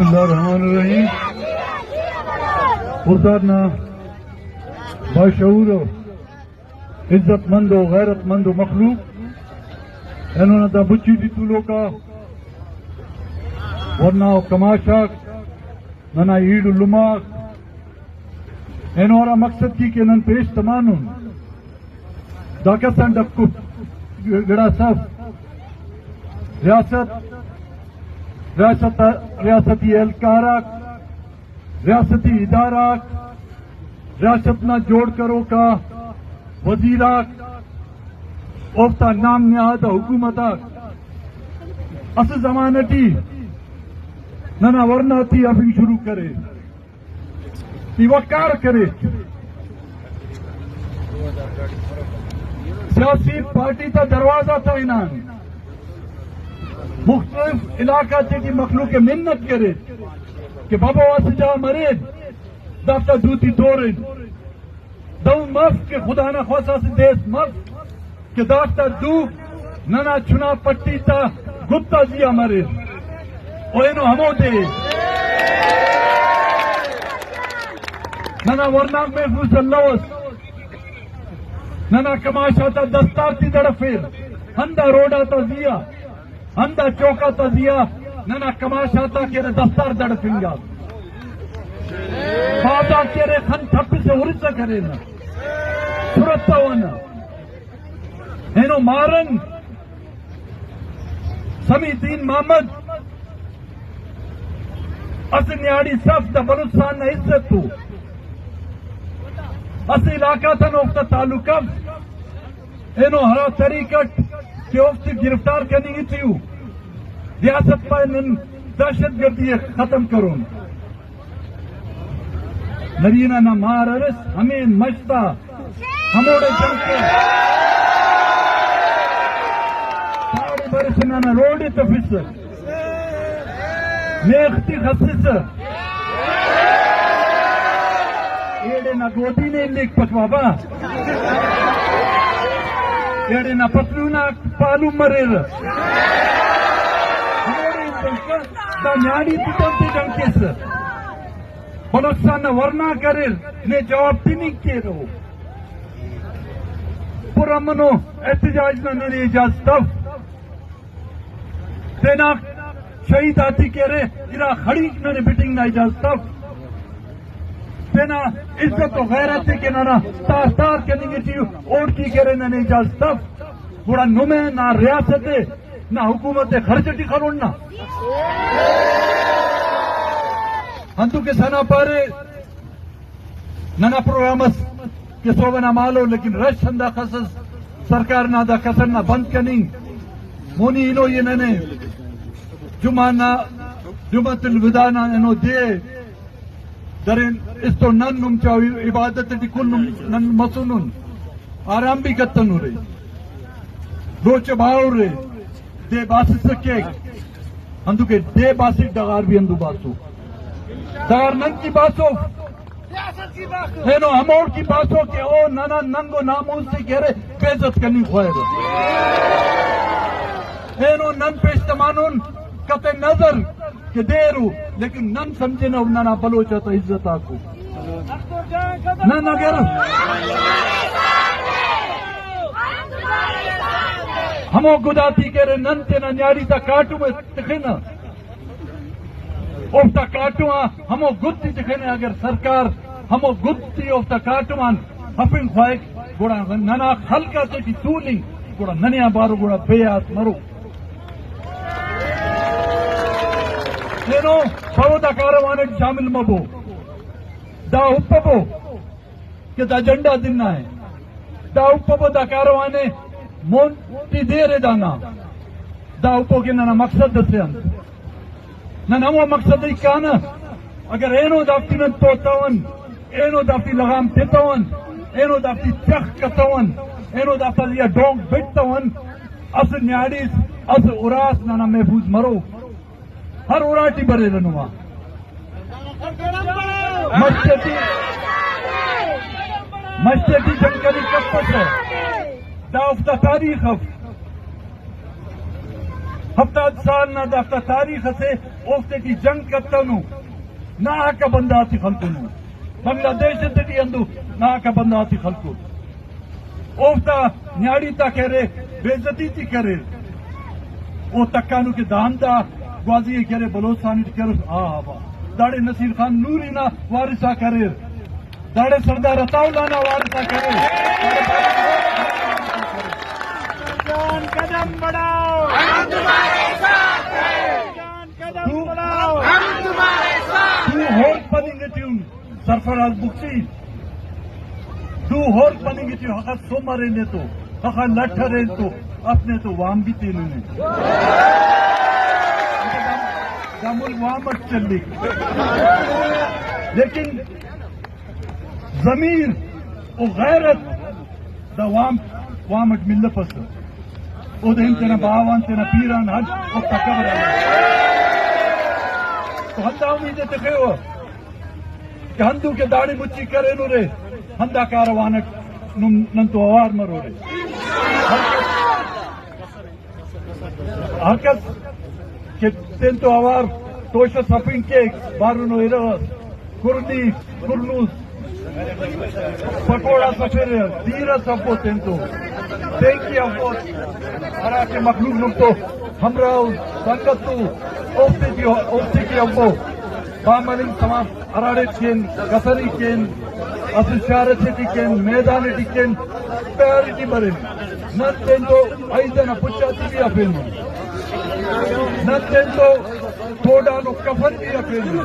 بسم اللہ الرحمن الرحیم۔ استاد نا باشعور و عزت مند و غیرت مند و مخلوق، اینو نا دا بچی ٹی تولوکا ورنا و کماشاک، ننا ایڑ و لماک، اینو ہرا مقصد کی کہ نن پیش تمانن، دا کسان ڈکٹ گڑا سف ریاست، ریاست، ریاستی اہلکار آک، ریاستی ادارہ آک، ریاست نا جوڑ کروکا وزیر آک، اوفتا نام نہاد حکومت آک اسہ زمانہ ٹی ننا ورنا تی ہرفنگ شروع کرے۔ ای وقت کار کرے۔ سیاسی پارٹی تا دروازہ تا ہنان مختلف علاقہ تیٹی مخلوق منت کرے کہ بابا اسہ جاہ مرین، دافتا دوتی تورن۔ دو مف کہ خدا نخواستہ اسہ دیس مف کہ دافتا دو ننا چنا پٹی تا گپتا زیا مریر۔ و اینو ہمو دے ننا ورناک محفوظ الوس، ننا کماش آتا دستار تی دڑفیر، ہندا روڈ آتا زیا، ہندا چوک آتا زیا ننا کماش آتا کہ دستار دڑفنگا۔ بازار کہ خن تھپسہ ہرسہ کرینہ، صورت تونہ۔ اینو مارن سمیع الدین محمد اسہ نیاڑی سف دا بلوچستان نا عزت ءُ اسہ علاقہ تن اوفتا تعلق اف۔ اینو ہرا طریق اٹ کہ اوفتے گرفتار کننگ ٹی ءُ ریاست پائے نن دہشت گردی ءِ ختم کرون۔ نرینا نا مار ارس ہمے مش تا ہموڑے جنگ کیس۔ ساڑی برس ننا روڈ ءِ تفسہ، میخ تی خسسہ۔ ایڑے نا گودی نے الیک پک بابا۔ ایڑے نا پتلون آک پالو مریرہ۔ ہموڑے جنگ کیس۔ دا نیاڑی تے تم تے جنگ کیسہ۔ بلوچستان نا ورنا کریر، نے جواب تننگ کیرہ۔ پر امن و احتجاج نا ننے اجازت اف۔ تینا شہید آتے کہ ارے ارا خڑینک ننے بٹنگ نا اجازت اف۔ تینا عزت و غیرت ءِ کہ ننا تار تار کننگ ٹی اوڑکی کرے ننے اجازت اف۔ گڑا نمے نا ریاست ءِ نا حکومت ءِ خرچ ٹی خلون نا۔ ہندو کہ ثنا پارے ننا پروگرام اس کہ سہب ئنا مالو، لیکن رش ہندا خسس، سرکار نا دا کسر نا بند کننگ۔ مونی اینو یہ ننے جمعہ نا، جمعۃ الوداع نا اینو دے درین استو نن نم چا عبادت ٹی کل نم نن مسنن، آرام بھی کتنرے۔ روچ باورے دے باسس کیک، ہندو کہ دے باسک ڈغار بھی ہندو باسو۔ ڈغار نن کی باسو، اینو ہموڑ کی باسو کہ او ننا ننگ و ناموس تے کہ ارے بے عزت کنی خواہر۔ اینو نن پیش تمانون قطع نظر کہ دیر ءُ، لیکن نن سمجھنہ ننا بلوچ آتا عزت آکو۔ نن اگر ہمو گداتی کرے نن تینا نیاڑی تا کاٹم ءِ تخنہ، اوفتا کاٹم آ ہمو گد تے تخنہ، اگر سرکار ہمو گد تے اوفتا کاٹم آن ہفنگ خواہک، گڑا ننا خلق آتے ٹی تولنگ، گڑا ننے آ بارو گڑا بے آس مرو۔ اینو پرو دا کاروان اٹ شامل مبو۔ دا اپبو کہ دا جھنڈا دنا ہے۔ دا اپبو دا کاروان ءِ مون ٹی دیر ءِ دانا۔ دا اپو کہ ننا مقصد اسے انت۔ نن ہمو مقصد ءِ کانہ، اگر اینو دافتی نن توتون، اینو دافتی لغام تتون، اینو دافتی چخ کتون، اینو دافتا زیا ڈونک بٹتون، اسہ نیاڑیس، اسہ اراس ننا محفوظ مرو۔ ہر اراٹی بریرہ نما۔ مش ٹی، مش ٹی جنگ کننگ کپسہ۔ دا اوفتا تاریخ اف۔ ہفتاد سال نا دافتا تاریخ اسے، اوفتے ٹی جنگ کتنو، ناحق بنداتی خلکونو، بنگلہ دیش تے ٹی اندو ناحق بنداتی خلکو۔ اوفتا نیاڑی تا کرے، بے عزتی تی کرے۔ او تکانو کہ داندا گوازی کرے، بلوچستان ٹی کرے، آ با۔ داڑے نصیر خان نوری نا وارثا کرے۔ داڑے سردار عطا اللہ نا وارثا کرے۔ جان قدم بڑھاؤ، ہم تمہارے ساتھ ہیں۔ جان قدم تو، بڑھاؤ، ہم تمہارے ساتھ تو ہیں۔ ہور پننگ ٹیون سرفراز بگٹی، تو ہور پننگ ٹیون حق سومرے نے تو، حق لٹھرے تو، اپنے تو وام بھی تینے نے۔ دا ملک وام اٹ چلی۔ لیکن ضمیر و غیرت دا وام، وام اٹ ملپس۔ او دے ہم تینا باوان، تینا پیران حج و تکبر آن۔ تو ہندا امید تخیو کہ ہندو کہ داڑے مچی کرینو رے، ہندا کاروان اٹ نم، نن تو اوار مرو رے۔ ہر کس کہ تین تو اوار توش سپنگ کیک، بارونو ارغ، کرنی، کرنوس، پکوڑا سفر، دیر سبو تین تو، تینکی افو، ہرا کہ مخلوق نم تو ہمراہ، سنگت تو، اوفتے کی، اوفتے کی افو، بامنی تمام۔ ہراڑے کین، کسری کین، اسہ شار اچے ٹی کین، میدان ٹی کین، تیاری ٹی برین۔ نن تین تو عید انا پچ آتے بھی ہرفینن۔ نن تین تو کوڈان و کفن بھی ہرفینن۔